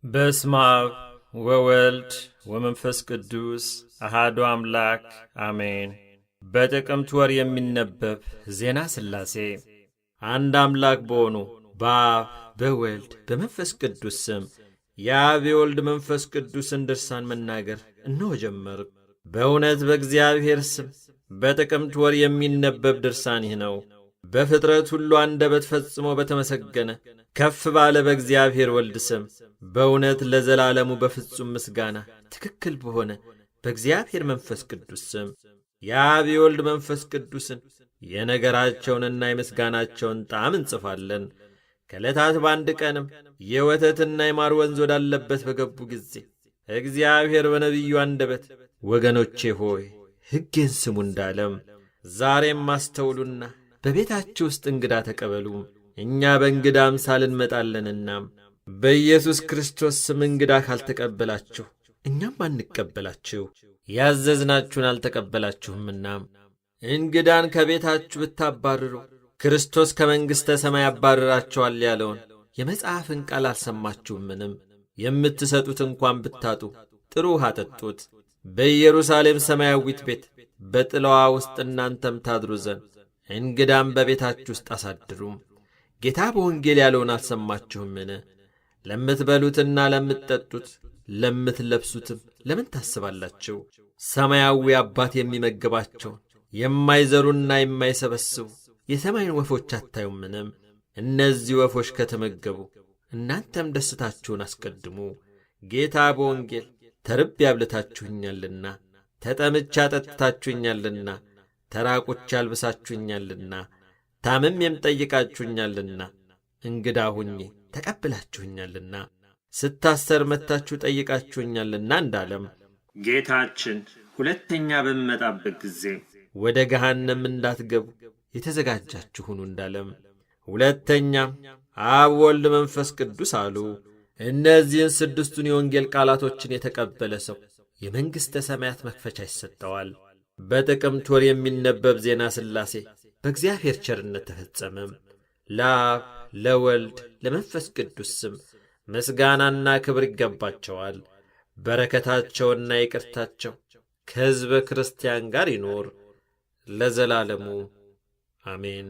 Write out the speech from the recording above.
በስመ አብ ወወልድ ወመንፈስ ቅዱስ አሃዱ አምላክ አሜን። በጥቅምት ወር የሚነበብ ዜና ሥላሴ። አንድ አምላክ በሆኑ በአብ በወልድ በመንፈስ ቅዱስ ስም የአብ የወልድ መንፈስ ቅዱስን ድርሳን መናገር እነሆ ጀመርኩ። በእውነት በእግዚአብሔር ስም በጥቅምት ወር የሚነበብ ድርሳን ይህ ነው። በፍጥረት ሁሉ አንደበት ፈጽሞ በተመሰገነ ከፍ ባለ በእግዚአብሔር ወልድ ስም በእውነት ለዘላለሙ በፍጹም ምስጋና ትክክል በሆነ በእግዚአብሔር መንፈስ ቅዱስ ስም የአብ የወልድ መንፈስ ቅዱስን የነገራቸውንና የምስጋናቸውን ጣዕም እንጽፋለን። ከዕለታት በአንድ ቀንም የወተትና የማር ወንዝ ወዳለበት በገቡ ጊዜ እግዚአብሔር በነቢዩ አንደበት ወገኖቼ ሆይ ሕጌን ስሙ እንዳለም ዛሬም አስተውሉና በቤታችሁ ውስጥ እንግዳ ተቀበሉ፣ እኛ በእንግዳ አምሳል እንመጣለንና። በኢየሱስ ክርስቶስ ስም እንግዳ ካልተቀበላችሁ እኛም አንቀበላችሁ፣ ያዘዝናችሁን አልተቀበላችሁምና። እንግዳን ከቤታችሁ ብታባርሩ ክርስቶስ ከመንግሥተ ሰማይ ያባርራቸዋል ያለውን የመጽሐፍን ቃል አልሰማችሁምንም? የምትሰጡት እንኳን ብታጡ ጥሩ ውሃ ጠጡት። በኢየሩሳሌም ሰማያዊት ቤት በጥላዋ ውስጥ እናንተም ታድሩ ዘንድ እንግዳም በቤታችሁ ውስጥ አሳድሩም። ጌታ በወንጌል ያለውን አልሰማችሁምን? ለምትበሉትና ለምትጠጡት ለምትለብሱትም ለምን ታስባላችሁ? ሰማያዊ አባት የሚመግባቸውን የማይዘሩና የማይሰበስቡ የሰማይን ወፎች አታዩምንም? እነዚህ ወፎች ከተመገቡ እናንተም ደስታችሁን አስቀድሙ። ጌታ በወንጌል ተርቤ አብልታችሁኛልና፣ ተጠምቼ አጠጥታችሁኛልና፣ ተራቁቼ አልብሳችሁኛልና፣ ታምሜም ጠይቃችሁኛልና፣ እንግዳ ሁኜ ተቀብላችሁኛልና፣ ስታሰር መጥታችሁ ጠይቃችሁኛልና እንዳለም ጌታችን ሁለተኛ በሚመጣበት ጊዜ ወደ ገሃነም እንዳትገቡ የተዘጋጃችሁ ሁኑ እንዳለም፣ ሁለተኛም አብ ወልድ መንፈስ ቅዱስ አሉ። እነዚህን ስድስቱን የወንጌል ቃላቶችን የተቀበለ ሰው የመንግሥተ ሰማያት መክፈቻ ይሰጠዋል። በጥቅምት ወር የሚነበብ ዜና ሥላሴ በእግዚአብሔር ቸርነት ተፈጸመም። ለአብ ለወልድ ለመንፈስ ቅዱስ ስም ምስጋናና ክብር ይገባቸዋል። በረከታቸውና ይቅርታቸው ከሕዝበ ክርስቲያን ጋር ይኖር ለዘላለሙ አሜን።